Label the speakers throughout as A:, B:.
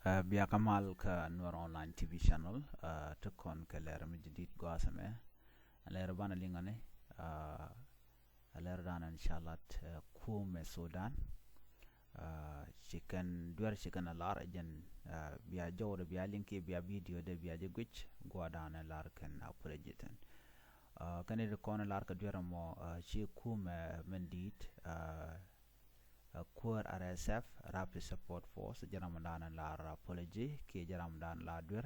A: Biya kamal ka Nuer Online TV channel tukon ka lera mi jadid gwasame lera bana lingane lera dana inshallah kume Sudan chicken duer chicken lar jen biya jawre biya linki biya video de biya jigwich gwa dana lar kan apologitan kan ida kona lar ka duer mo chi kume mendit kur RSF, Rapid Support Force, jaram dana lar apology ki jaram dan la duer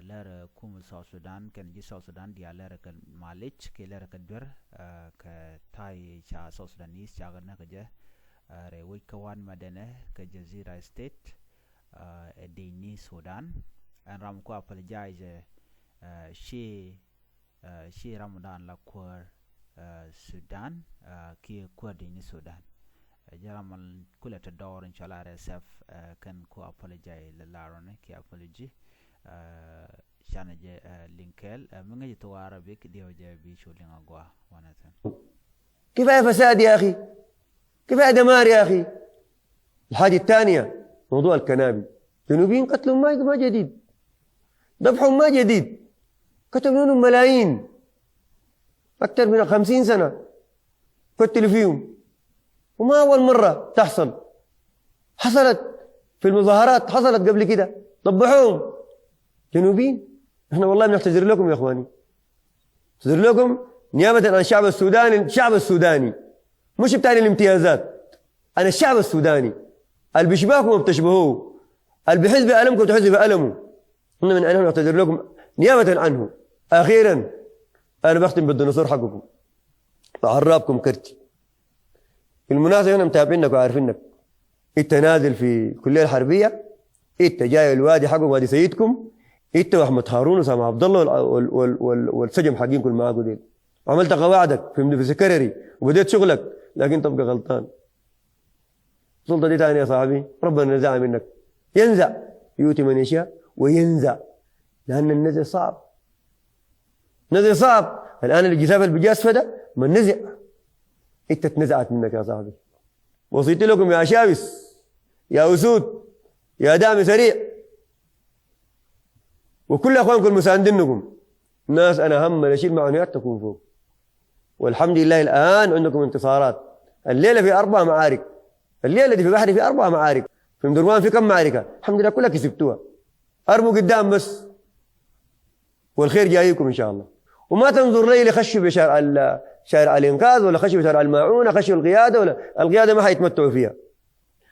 A: lera kum South Sudan kan ji South Sudan dia lera kan malich ki lera ka duer ka tai cha South Sudanese cha na ka je re wi kawan madene ka Jazeera State edini Sudan and ram ko apologize she she Ramadan la kur Sudan ki kur dini Sudan jaram kula ta dor inshallah RSF kan ko apologize la larone ki apology shana je linkel minga to Arabic dio je bi shulinga gwa wanatan.
B: كفاية فساد يا أخي، كفاية دمار يا أخي. الحاجة الثانية موضوع الكنابي، جنوبيين قتلهم ما جديد، ذبحهم ما جديد، قتلوا منهم ملايين أكثر من 50 سنة قتلوا فيهم، وما أول مرة تحصل، حصلت في المظاهرات، حصلت قبل كده، ذبحوهم جنوبيين. احنا والله بنعتذر لكم يا اخواني، نعتذر لكم نيابة عن الشعب السوداني، الشعب السوداني مش بتاع الامتيازات، انا الشعب السوداني اللي بيشبهكم وبتشبهوه، اللي بيحس بألمكم وتحس بألمه، احنا من انا نعتذر لكم نيابة عنه. اخيرا انا بختم بالديناصور حقكم وعرابكم كرتي. بالمناسبة احنا متابعينك وعارفينك، انت نازل في الكلية الحربية، انت جاي الوادي حقكم وادي سيدكم، انت واحمد هارون وسام عبد الله والسجم حقين معاكم ديل، عملت قواعدك في سكرري وبديت شغلك، لكن تبقى غلطان. السلطة دي ثانية يا صاحبي ربنا نزعها منك، ينزع يؤتي من يشاء وينزع، لأن النزع صعب، نزع صعب. الآن الجزاف اللي بجاسفة ده ما نزع، انت اتنزعت منك يا صاحبي. وصيت لكم يا شابس يا أسود يا دعم سريع وكل اخوانكم المساندينكم، ناس انا هم نشيل معنويات تكون فوق، والحمد لله الان عندكم انتصارات. الليلة في 4 معارك، الليلة دي في بحري في 4 معارك، في مدرمان في كم معركة، الحمد لله كلها كسبتوها. ارموا قدام بس والخير جايكم ان شاء الله. وما تنظر لي لخشوا بشارع شارع الانقاذ ولا خشوا بشارع الماعونه، خشوا القيادة، ولا القيادة ما حيتمتعوا فيها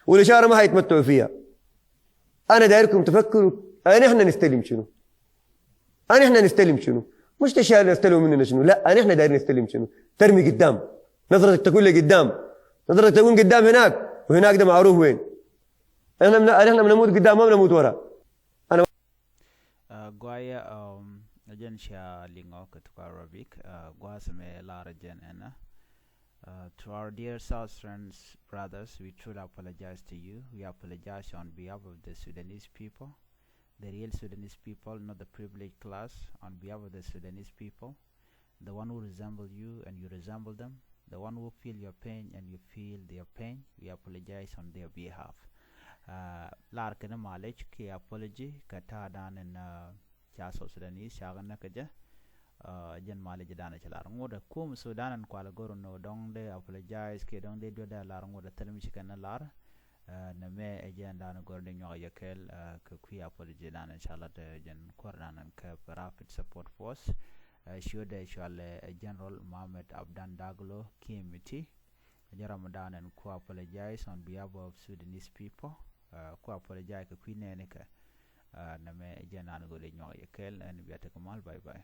B: والاشارة ما حيتمتعوا فيها. انا دايركم تفكروا انا احنا نستلم شنو، انا احنا نستلم شنو، مش تشال يستلموا مننا شنو، لا انا احنا دايرين نستلم شنو. ترمي قدام، نظرتك تكون لقدام، نظرتك تكون قدام هناك، وهناك ده معروف وين. احنا بنموت قدام ما بنموت ورا. انا
A: gwaya ajen sha lingo kutoka Arabic gwasame lara jen ena. To our dear South Sudanese brothers, we truly apologize to you. We apologize on behalf of the Sudanese people, the real Sudanese people, not the privileged class. On behalf of the Sudanese people, the one who resemble you and you resemble them, the one who feel your pain and you feel their pain, we apologize on their behalf. Lar kana malech ki apology kata dan in cha South Sudanese shagana kaja jen malech dana chalar ngoda kum Sudanan kwala goro no dong de apologize ke dong de do da lar ngoda telmi kana lar na me jen dana gor de nyoga yakel ke kui apology dana inshallah de jen kor dana ke Rapid Support Force shude shale General Mohammed Abdan Daglo Kimiti Ramadan and ko apologize on behalf of Sudanese people ko apologize ke kui nene ke na me jen dana gor de nyoga yakel and biata kamal. Bye bye.